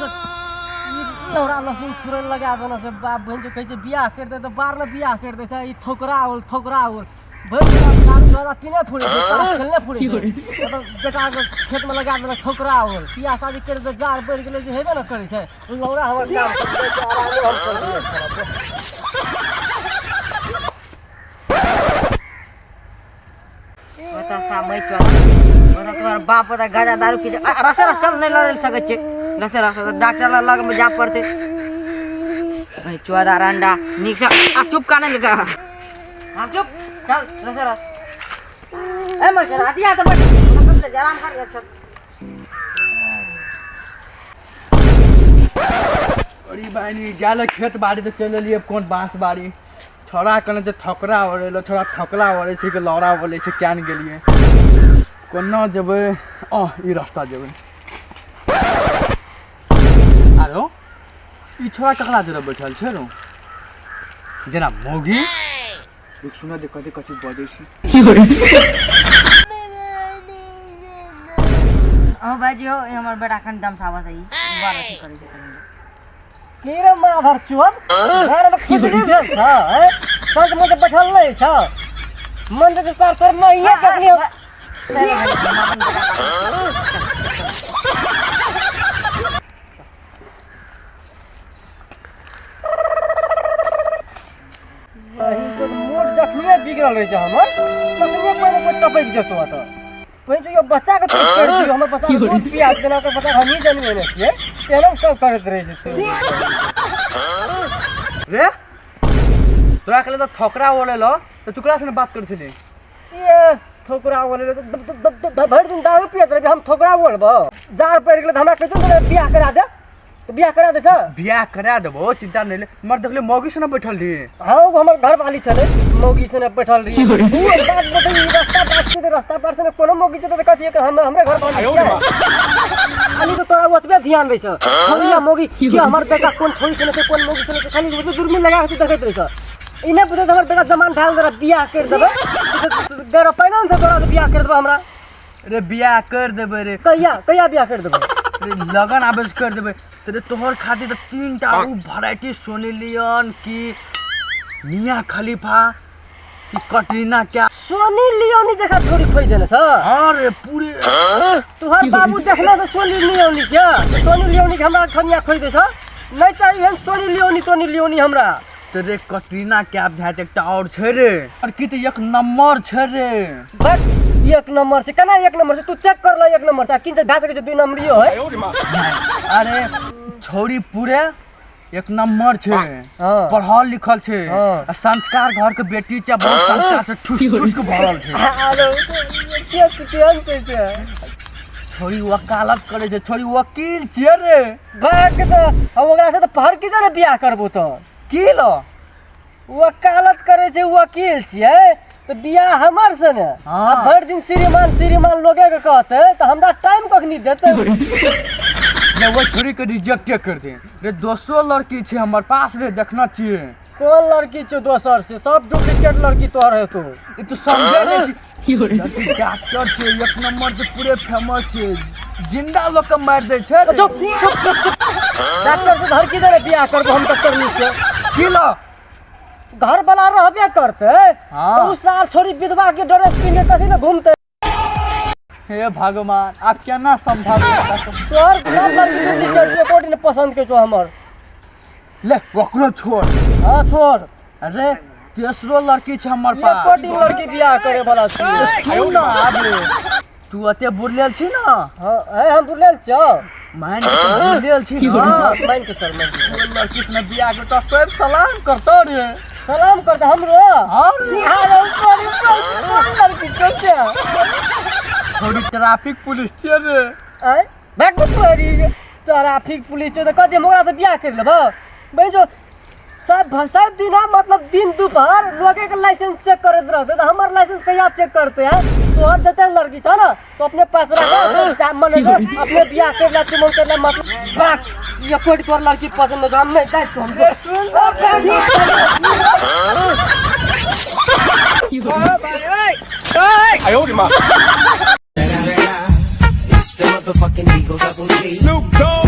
ई लौरा लहसुन थुरै लगा देने से बाप बहन जो कहै छै बियाह करि दे तऽ बार ने बियाह करि दै छै। ई ठोकरा होल, ठोकरा होल भरि दिन दारू गाजा पीने फुरै छै, ताश खेलने फुरै छै। मतलब बेटाके खेतमे लगा देलक ठोकरा होल। बियाह शादी करि दे, जाड़ बढ़ि गेलै जे हेबे ने करै छै। लौरा हमर काम करै छै, आरामे हम करियै। ओतऽ सा मै चल, ओतऽ तोहर बाप ओतऽ गाजा दारू पी। रसे रस चल, नहि लड़ै सकै छै। रसे रस डॉक्टर लग में जाय पड़तै। चौदा रंडा नीक से आ चुप का नहीं लगा। हाँ चुप, चल रसे रस। ए मर चल आदिया तो बैठ आराम कर चल। अरे बहिनी गेल खेत बाड़ी तऽ चलि एलियै। कोन बाँस बाड़ी छौड़ा कहने छै थकरा ओढ़ै, छोड़ा थकला ओढ़ै छै कि लौड़ा बोलै छै, क्या ने गेलियै। कोना जेबै? अह ई रास्ता जेबै। आरो ई छोड़ा ककरा जरे बैठल छै रो, जेना मौगी? रुक, सुन दे कथी कथी बजै छै। अहाँ भाइजी हो, ई हमर बेटा खन दम साबत है, ई बार अथी करै छै कनी। की रे माधर चोर, घर में खुजली भेल छ? हैं, संत मुझे बैठल नहीं छ मन तो सर तोर महीने कखनी हो। बहिन चोद, मोट जखनिए बिगड़ल रहै छै हमर तखनिए कोइ ने कोइ टपकि जेतौ एतऽ। बहिन चोद, यौ बच्चा के तू छोड़ि दियौ, हमर बच्चा के दूध पिया देना, ओकर बच्चा के हमही जनमेने छियै, तेहन सब करैत रहै छै। रे तोरा कहले तऽ थकरा ओढ़े ल, तऽ तू ककरा से बात करै छली? ये ठोकरा बोले भरि दिन दारू पियत रहै, हम ठोकरा बोलबो? जाड़ पड़ि गेलै तऽ हमरा कहै ने बियाह करा दे, तऽ बियाह करा दे छ। बियाह करा देबो, चिंता नहीं ले। मर देखले मौगी से ना बैठल रही? हाँ, ओ हमर घर वाली छलै, मौगी से ने बैठल रही। उ बात बतैयौ, रास्ता बात छै तऽ रास्ता पर से ने कोनो मौगी छै तऽ कथी हम हमरे घर वाली छियै। खाली तऽ तोरा ओतबे ध्यान दै छ, छौड़िया मौगी कि हमर बेटा कोन छौड़ी छलै छै, कोन मौगी छलै छै, खाली ओतबे दूरबीन लगा के तू देखैत रहै छ। ई नहि बुझैत हमर बेटा जमान भए गेल, बियाह करि देबै। बेरा पहिने ने छै तोरा तऽ बियाह करि देबै हमरा। रे बियाह कर देबै रे। कहिया कहिया बियाह करि देबै? रे लगन आबै से कर देबै। तऽ रे तोहर खातिर तऽ तीन टा उ वैरायटी, सोनी लियोन की मियां खलीफा की कटरीना क्या। सोनी लियोनी जकाँ छोरी खोजि देने छ? हाँ रे, पूरे तोहर बाबू देखने से सोनी लियोनी के? सोनी लियोनी के हमरा खनिया खोजि दै छ? नहीं चाहिए हम सोनी लियोनी, सोनी लियोनी हमरा। तऽ रे कटरीना कैफ भए एकटा और छै रे, और की तऽ एक नंबर छै रे। बस एक नंबर छै? केना एक नंबर छै? तू चेक कर ल, एक नंबर छै किन भए सकै छै दुई नंबरियो है। अरे छौड़ी पूरे एक नंबर छै। हाँ। पढ़ल लिखल छै। हाँ। आ संस्कार घर के बेटी छै, बहुत संस्कार से ठुस ठुस के भरल छै। आरो के केहन छै से? छौड़ी वकालत करे छै, छौड़ी वकील छियै रे। भाग के तऽ आ ओकरा से तऽ पहर की जाने बियाह करबो तऽ की लो वकालत करे छै, वकील छियै तऽ बियाह हमर से ने। हाँ। आ भरि दिन श्रीमान श्रीमान लोगे के कहते तऽ हमरा टाइम कखनी देतै? ने वो छोरी के रिजेक्ट कर दे रे। दोसरो लड़की छै हमर पास रे, देखना छियै। कोन लड़की छौ दोसर से? सब डुप्लीकेट लड़की तोहर हेतौ। ई तू समझे नहीं छी। लड़की डॉक्टर छै, एक नंबर से पूरे फेमस छै, जिंदा लोग के मार दै छै रे। चुप चुप चुप चुप। डॉक्टर से धर की दे बियाह करबो हम डॉक्टर से? की लो? घर वाला रहबे करते। हाँ। तऽ उ साल छोरी विधवा के ड्रेस पहिन के कथी ने घूमते? हे भगवान, आप केना संभव? तोहर सब लड़की डुप्लीकेट छै, एको दिन पसंद के छौ हमर। ले ओकरो छोड़। हाँ, छोड़। अरे तेसरो लड़की छै हमर एको पास। दिन लड़की बियाह करे वाला छी। सुन ना आबे, तू अते बुरलेल छी ना? हाँ, ए हम बुझल छौ। मान के तू बुरलेल छी ना? हाँ, मान के चल, मान के चल। ओ लड़की से बियाह के तो सब सलाम करतो रे। सलाम करते हमरो? हाँ रे। अरे सॉरी, कोन लड़की छौ? थोड़ी ट्रैफिक पुलिस छियै रे। आय भाग तोरी, ट्रैफिक पुलिस छौ तऽ कथी हम ओकरा से बियाह करि लेबौ? बहिन जो सब सब दिन मतलब दिन दोपहर लोगे के लाइसेंस चेक करैत रहते तऽ हमर लाइसेंस कहिया चेक करते हैं? तोहर जते लड़की छ ना तो अपने पास रख, जा मन है तो अपने बियाह कर ले, चुमन कर ले। मतलब बाक ये कोई तोहर लड़की पसंद है हम नहीं जाए तो हम सुन। It's the motherfucking Eagle Double G. Snoop Dogg.